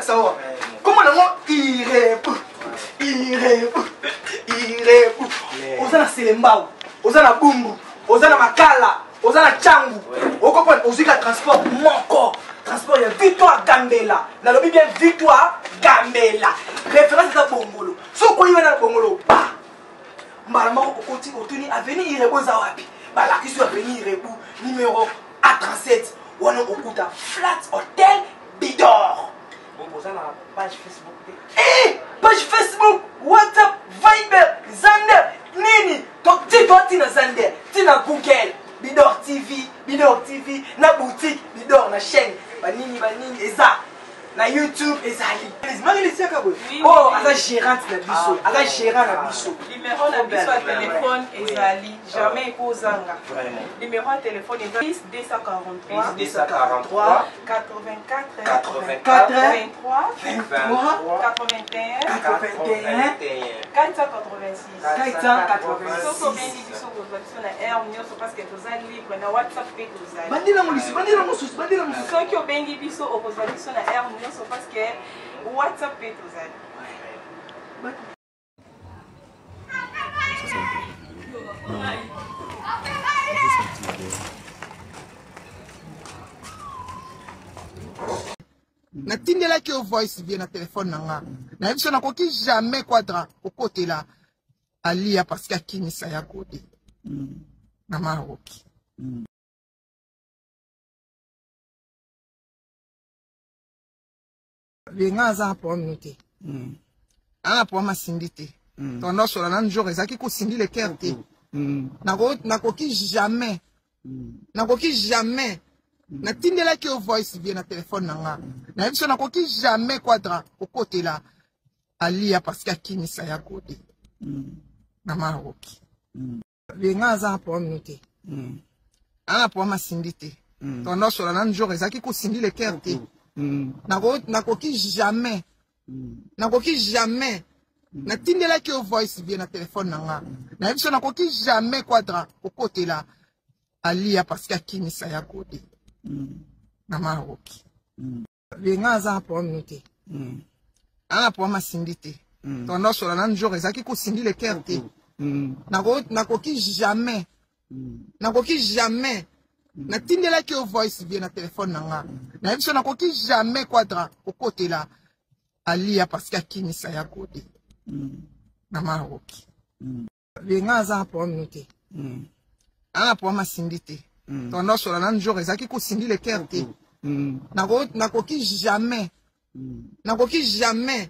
Naolakisa owa kombo nango Irebu, Irebu, Irebu. Oza na Selembao, oza na Bumbu, oza na Makala, oza na Tshangu, okompone. Ozwi ka transport moko, transport ya Victoire Gambela. Nalobi bien, Victoire Gambela, référence eza Bongolo. Soki okoyi wana na Bongolo, ba mbala moko okoti, otuni avenue Irebu eza wapi, balakisi yo avenue Irebu numéro A37. Wana okuta Flat Hotel Bidor. Boza na page Facebook te? Eh, page Facebook, WhatsApp, Viber, Zander, nini ti to ti na Zander, ti na Google, Bidor TV, Bidor TV na boutique Bidor, na chaîne banini banini eza na YouTube, ezali Marie-Lise boye. Oh, aza gérante na biso, aza gérant na biso. Numéro na biso ya telefone ezali jamais ekozanga. Numéro ya telefone eza 10 243 243 84 84 23 23 81 81 486. 486. Soki obengi biso, kozwa biso na heure nyonso parce que toza libre. Na WhatsApp mpe tozali. Bandela molisi, bandela mosusu, bandela mosusu. Soki obengi biso, okozwa biso na heure nyonso parce que WhatsApp mpe tozali. Ça, c'est un peu vidéo. Non. Juste un petit peu. Natindelaki yo voice vie na telefone na nga. Nayebi so nakoki jamais quadra kokotela Alia parce que akimisa ya Gode na Maroki. Nga aza na problème te, aza na problème asindi te. Tondo osola nanu jour ezalaki kosindi le cœur te. Nakoki jamais, nakoki jamais. Natindelaki yo voice vie na telefone na nga. Nayebi so nakoki jamais quadra kokotela Alia parce que akimisa ya Gode na Maroki. Nga aza na problème te, aza na problème asindi te. Tondo osola nanu jour ezalaki kosindi le cœur te. Nakoki jamais, nakoki jamais. Natindelaki yo voice vie na telefone na nga. Nayebi so nakoki jamais quadra kokotela Alia parce que akimisa ya Gode na Maroki. Nga aza na problème te, aza na problème asindi te. Tondo osola nanu jour ezalaki kosindi le cœur te. Nakoki jamais, nakoki jamais. Natindelaki yo voice vie na telefone na nga. Nayebi so nakoki jamais quadra kokotela Alia parce que akimisa ya Gode na Maroki. Nga aza na problème te, aza na problème asindi te. Tondo osola nanu jour ezalaki kosindi le cœur te. Nakoki jamais, nakoki jamais.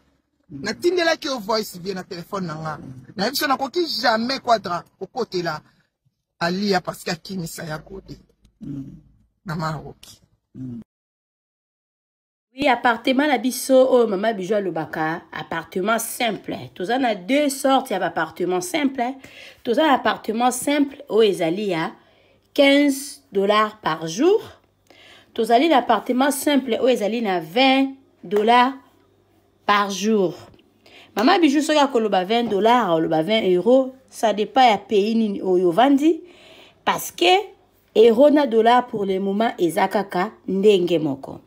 Natindelaki yo voice vie na telefone na nga. Nayebi so nakoki jamais quadra kokotela Alia parce que akimisa ya Gode na Maroki. Oui, appartement na biso oyo mama Bijou alobaka, appartement simple. Toza na deux sortes ya appartement simple. Toza na appartement simple oyo ezali ya 15 $ par jour. Tozali na appartement simple oyo ezali na 20 $ par jour. Mama Bijou soki akoloba 20 $, aloba 20 euros, ça dépend ya pays nini oyo ovandi, parce que euro na dollar pour le moment eza kaka ndenge moko.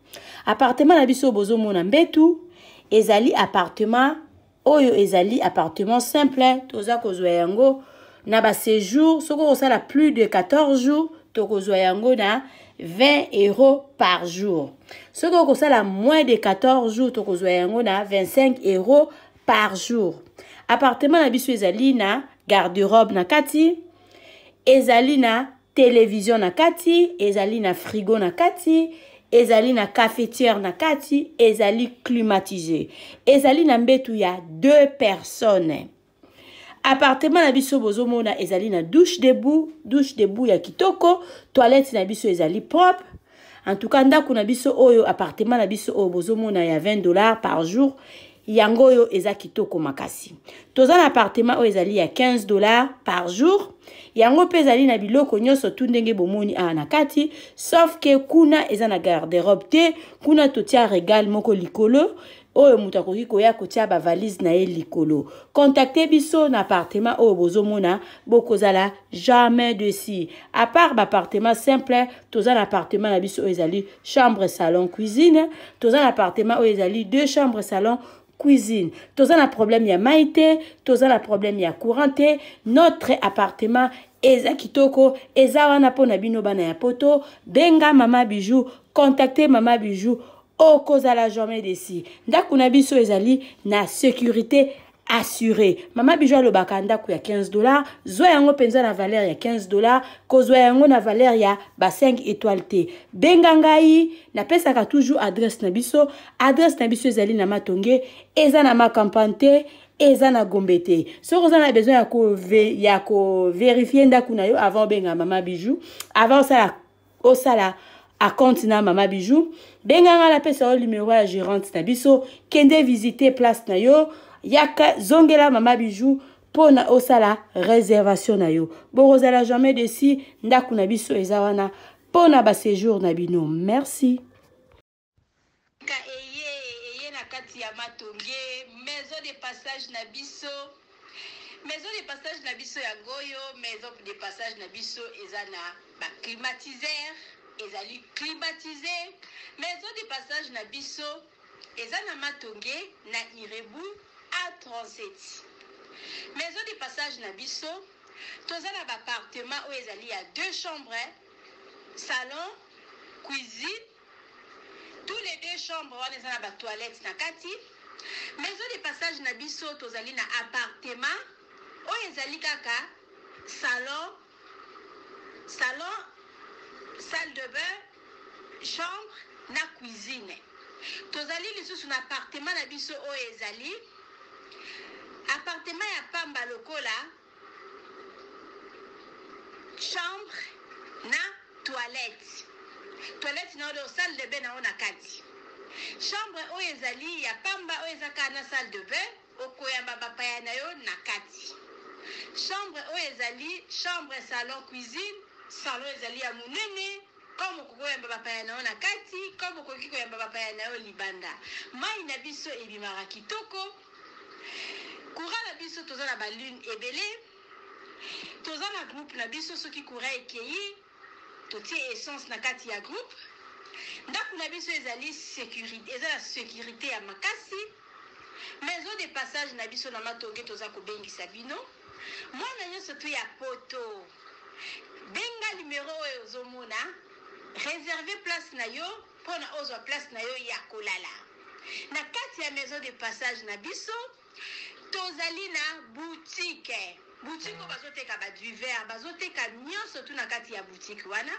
Appartement na biso bozomona mbetu, ezali appartement oyo ezali appartement simple. Toza kozwa yango na baséjour, soki okosala plus de 14 jours, tokozwa yango na 20 € par jour. Soki okosala moins de 14 jours, tokozwa yango na 25 € par jour. Appartement na biso ezali na garde-robe na kati, ezali na télévision na kati, ezali na frigo na kati, ezali na cafetière na kati, ezali climatisé, ezali na mbetu ya deux personnes. Appartement na biso bozomona ezali na douche debout, douche debout ya kitoko, toilette na biso ezali propre. En tout cas, ndako na biso oyo, appartement na biso oyo bozomona ya 20 $ par jour, yango oyo eza kitoko makasi. Toza na appartement oyo ezali ya 15 $ par jour. Yango mpe ezali na biloko nyonso tu ndenge bomoni awa na kati, sauf que kuna eza na garde-robe te. Kuna totia regale moko likolo. oyo moto akoki koya kotia bavalise na ye likolo. Contacte biso na appartement oyo bozomona, bokozala jamais dessus. À part baappartement simple, toza na appartement na biso oyo ezali chambre salon cuisine, toza na appartement oyo ezali deux chambres salon cuisine. Toza na problème ya mai te, toza na problème ya courant te. Notre appartement eza kitoko, eza wana mpo na bino bana ya poto. Benga Mama Bijou, contacte Mama Bijou, okozala jamais desi. Ndako na biso ezali na sécurité assurée. Mama Bijou alobaka ndako ya 15 $, zwa yango mpenza na valeur ya 15 $, kozwa yango na valeur ya ba 5 étoiles te. Benga ngai, napesaka toujours adresse na biso. Adresse na biso ezali na Matonge, eza na Macampagne te, eza na Gombe te. Soki oza na besoin ya kovérifier ndako na yo avant obenga Mama Bijou, avant osala acompte na Mama Bijou, benga nga, napesa yo numéro ya gérante na biso. Kende visiter place na yo, yaka zongela Mama Bijou mpona osala réservation na yo. Bokozala jamais desi. Ndako na biso eza wana mpona baséjour na bino. Merci. Ka eye na kati ya Matonge, maison de passage na biso. Maison de passage na biso yango oyo. Maison de passage na biso eza na baclimatiseur, ezali climatisé. Maison de passage na biso eza na Matonge, na Irebu A37. Maison de passage na biso, toza na baappartement oyo ezali ya deux chambres, salon, cuisine. Tous les deux chambres wana eza na batoilette na kati. Maison de passage na biso, tozali na appartement oyo ezali kaka salon, salle de bain, chambre na cuisine. Tozali lisusu na appartement na biso oyo ezali appartement ya pamba lokola chambre na toilette na oyo salle de bain na oyo na kati. Chambre oyo ezali ya pamba, oyo eza kaka na salle de bain, okoyamba bapaya na yo na kati. Chambre oyo ezali chambre, salon, cuisine. Salon ezali ya monene, comme okoki koyamba bapaya na yo na kati, comme okoki koyamba bapaya na yo libanda. Mai na biso ebimaka kitoko. Courant na biso, toza na balune ebele, toza na groupe na biso. Soki courant ekei, totie essence na kati ya groupe. Ndako na biso ezali sécurité, eza na sécurité ya makasi. Maison de passage na biso na Matonge, toza kobengisa bino mwana nyonso to ya poto. Benga numero oyo ozomona, réserve place na yo mpona ozwa place na yo ya kolala na kati ya maison de passage na biso. Tozali na boutique, boutique oyo bazoteka badivers, bazoteka nyonso tu na kati ya boutique wana.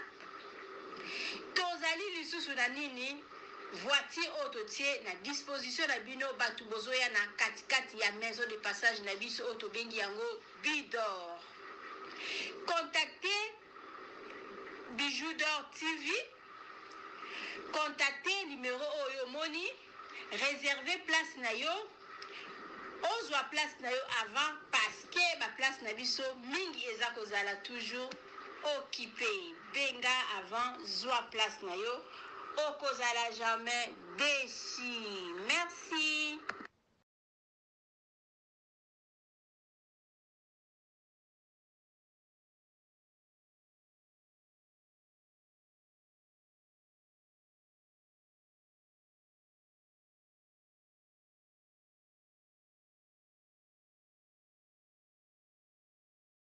Tozali lisusu na nini? Voiture oyo totie na disposition na bino bato bozoya na katikati ya maison de passage na biso, oyo tobengi yango Bidor. Contacte Bijou d'Or TV, contacte numéro oyo omoni, réserve place na yo, ozwa place na yo avant, parce que baplace na biso mingi eza kozala toujours occupé. Benga avant, zwa place na yo, okozala jamais déçu. Merci.